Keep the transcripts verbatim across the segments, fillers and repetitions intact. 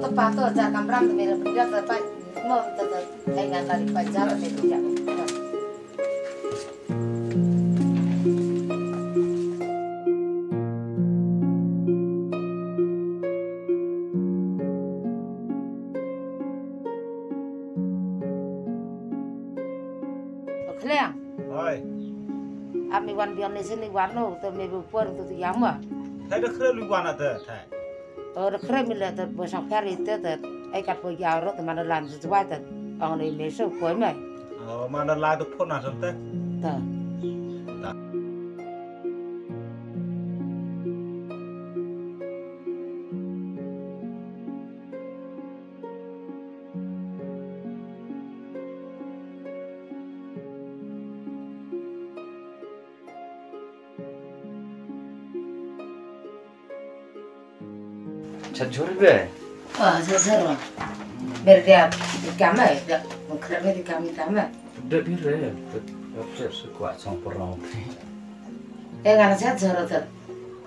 Te pa to jar kamram te me re pyndiat te pa mo te te ai ngan lari pa jar te pyndiat. Khleng. Hoi. Ami wan biang ne sini wan no te me bu por tu tu yang ma. Thai da khleng lu wan ate thai. Ơ, da khrem mi le te bo sang pher ite te ai kat bo yaw ro te man lan se tuai te ong ni me so poi me. Ơ, man lan te phone na te. Te. Chat jhur be. Ah, sa sa ro. Ber dia di kam ai, dia mengkhrap di kam di kam ai. Dep hi re, dep dep se kwah song perong. Eh, ngana chat jhur ter.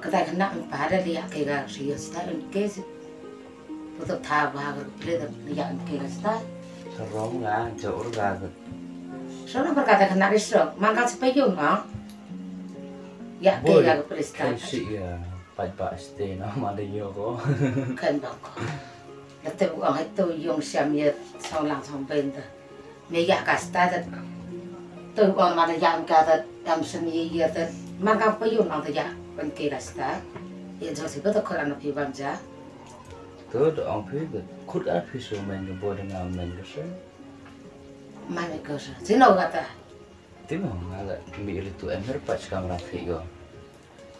Kata kena empat ada dia ke ga serius ta ke. Betul ta ba ga pele dia ke ga sta. Serong ga jauh ga. Sana berkata kena risok, mangkal sepeyung ah. Ya ke ga pele sta. Kan si ya. Pat ba stay na ma de yo ko. Kan ba ko. La te u ong hai to yong siam ye song lang song ben ta. Me ya ka sta ta. To u ong ma de ya ka ta dam sen ye ye ta. Man ka pa yong ong ta ya. Pen ke ka sta. Ye jo si ba ta khor ana phi bam ja. To de ong phi de khut ana phi so men de bo de ngam men de se. Man me ko sa. Si no ka ta. Ti mo nga la mi ri tu em her pat kam ra phi ko.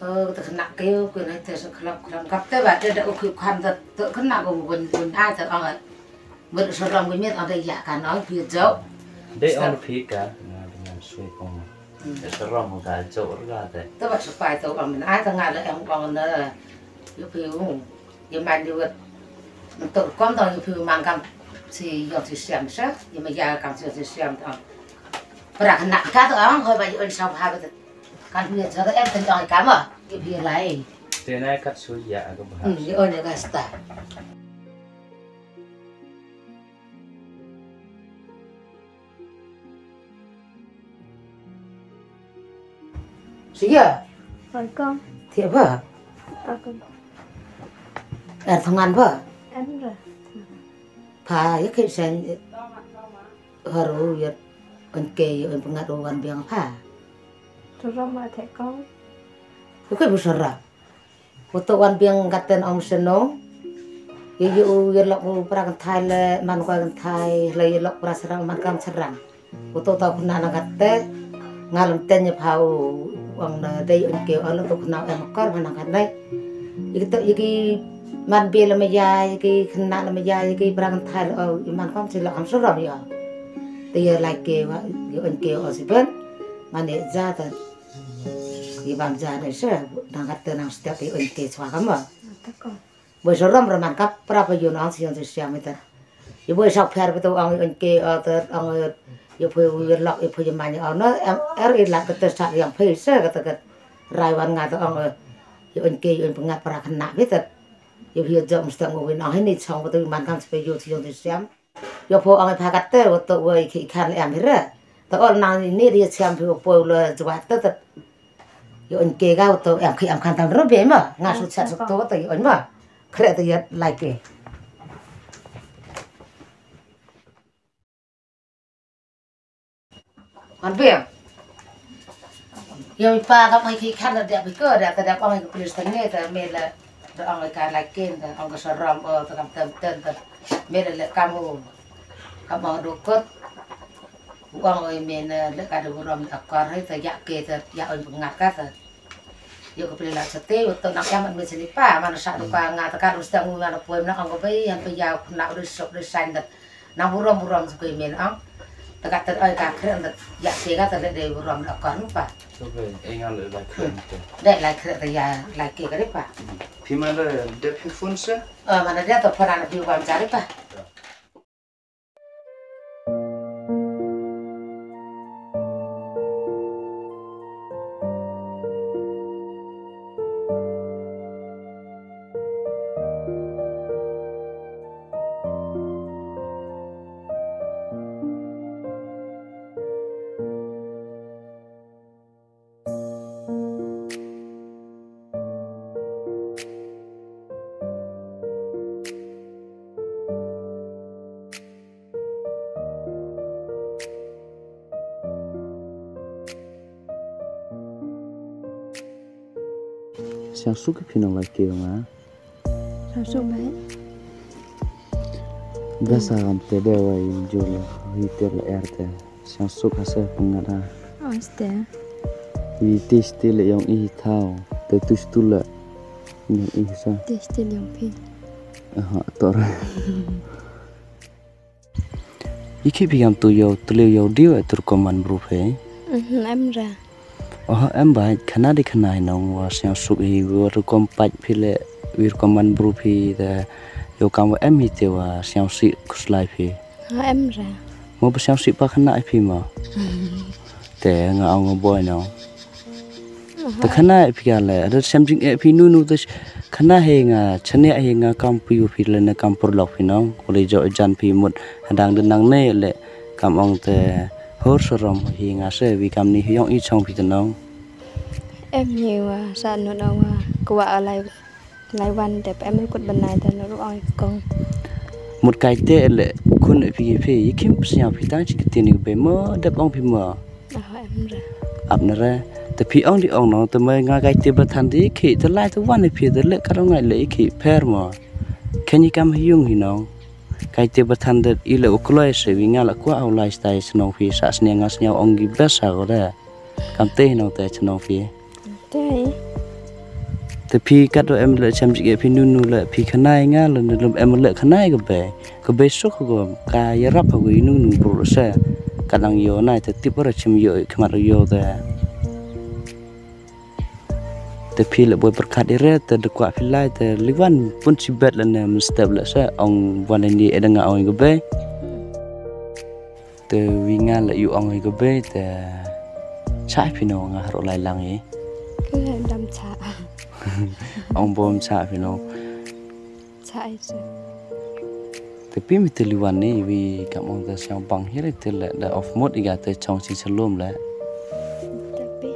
Ơ, ta kena kêu, kêu nai te sa khlap khlap. Kap te ba te da u kyu khan ta, ta kena ko bun bun ai ta ong. Ber sa ram ko mit ong ta ya kan ong phi jauh. Dei ong phi ka, nga dengan sui kong. Hmm. Sa ram ka jauh ra te. Ta ba sa pai ta ong min ai ta nga la em ong na. Yu phi u. Yu man yu wet. Tur kom ta yu phi u man kam si yong si siam sa. Yu ma ya kam si yong si siam ta. Pra kena ka ta ong hoi ba yu on sa ba ha ba ta. Kan phi jor em ten ong ka ma. Ki phi lai. Te na kat su ya ka ba. Hmm, yu on ya ka sta. Siya. Oi kong. Thia ba. Akong. Er thongan ba. Em ra. Pha ya ke sen. Haru ya. On ke ya on pengat wan biang pha. Sara ma the kong. Ko ke bu sara. Uto wan biang katen ong seno. Ye ye u ye lok u pra kan thai le man ko kan thai le ye lok pra serang man kam serang. Uto tau khna na kate ngal ten ye pha u ong na dei on ke ong uto khna em kor man kan dei. Ye to ye ki man be le ma ya ye ki khna le ma ya ye ki pra kan thai le o man kam si lok am suram yo. Te ye lai ke wa ye on ke o si ben. Man ye ja ta. Ki bam ja ne se nang kat te nang step i un ke chwa ka ma. Bo so rom rom man ka pra pa yun ang si yun si siam ita. I bo so pher pa tu ang un ke o te ang i phu i lok i phu i man o no em er i lak ka te sa yang phe se ka te ka rai wan nga te ang i un ke i un pa nga pra ka na bita. I phu i jok mesti ang win ang hini chong pa tu man kan si pa yun si yun si siam. Yo pho ong i pha kat te, wa to wa i khi khan em hi re. To ol nang ni ni ri siam phi wa poi lo jwa te te. Yo on ke ga wa to em khi em khan tam ro be ma. Nga su chat su to wa to yo on ma. Kre te yat lai ke. Wan biang. Yo i pa ka mai khi khan da dep ko da ta dep ong ka plis ta ne ta me la da ong ka lai ken da ong ka saram o ta kam tem ten ta me la le kam u kam ong du kot. U ong oi me na le ka da burom da kor hai ta ya ke ta ya oi ngat ka ta. Yo ka plis la sa te u to nak ya man me sini pa man sa du ka nga ta ka du sta ngu na poi na ong ka bai yan pa ya na du sok du san da. Nang burom burom sa kui men ong. Teka ter oi ka kren ter ya ke ka ter de burom da kor nu pa. Oke, engal le lai kren te. De lai kren te ya lai ke ka de pa. Phi mana de phi phone se? Eh, mana de to phone ana phi burom jari pa. Sngewsuk ïa phi nong lai ki ma. Sngewsuk bha. Bha sa kam te de wa ïa jur la hi te la er te. Sngewsuk ha sa pyngat ha. Aste. Wi te ste le yong i thaw. Te tu stu le. Yong i sa. Te ste le yong phi. Aha, tor. Ïa ki phi kam tu ïoh, tu le ïoh diu, eh, tu rukom man bru phi. Mhm, em ra. Oh, em ba, khana di khana hi nong, wa sngewsuk hi, wa rukom pat phi le, wi rukom man bru phi, da, ïoh kam wa em hi te wa sngewsih kuslai phi. Ha, em ra. Mo ba sngewsih pa khana hi phi mo. Te nga ong boi nong. Te khana phi ka le, ada sem jing eh phi nu nu te khana hi nga, chane hi nga kam phi u phi le na kam pur lok phi nong. Kule jo jan phi mut hadang de nang ne le kam ong te hor sorom hi nga se wi kam ni hi yong i chong phi te nong. Em ni wa sa nu na wa kwa alai. Lai wan dep em rukut banai ta nuru ong kong. Mut kai te le khun phi phi i kim sñiaw phi tang chi kiti ni be mo dep ong phi mo. Ah, em ra. Ap na re. Te phi ong di ong no te me nga kai te ba than di ki te lai te wan phi de le ka rong ngai le ki pher mo. Ken i kam hi yung hi nong. Kai te ba than de i le u kloi se wi nga la kwa au lai stai snong phi sa sñiaw nga sñiaw ong gi bes sa ko de. Kam te hi nong te snong phi. Te. Te phi kat em le chem jik phi nu nu le phi khanai nga le nu em le khanai ka be. Ka be suk ko ka yarap ko nu nu bru se. Ka dang yo nai te tip ra chem yo khmat yo te. Te phi le boi perkat ire te de kwa phi lai te liwan pun si bet le ne mstep le se ong wan ni e dang ong ka be. Te wi nga la yu ong i ka bei te cha phi no nga haro lai lang i. Ke dam cha. Ong bom cha phi no. Cha i cha. Te pi mi te liwan ni wi kam ong te siang bang hiri te le da of mot i ga te chong si chalom le. Te pi.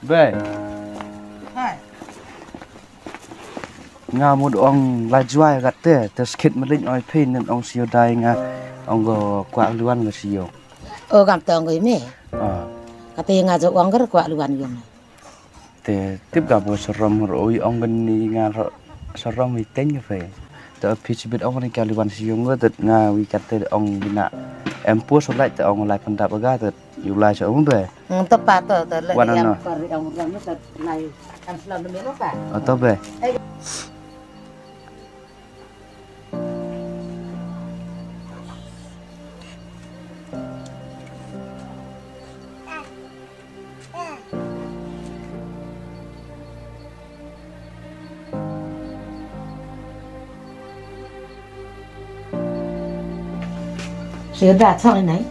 Bei. Hai. Nga mut ong la jwai gat te, te skit melit oi phi nen ong sio dai nga ong go kwah luan nga sio. O kam tong go ime. Ah. Kate nga jo ong ger kwah luan yong. Te tip ga bo sarom ro oi ong gen ni nga ro sarom i teng fe. Te phi chibit ong ni ka liwan si yong te nga wi kat te ong bina. Em pu so lai te ong lai pandap ga te yu lai so ong be. Hmm, to pa to te le wan em ano. Kor ong ro te lai am slam de meno pa. O to be. Sida chang nai.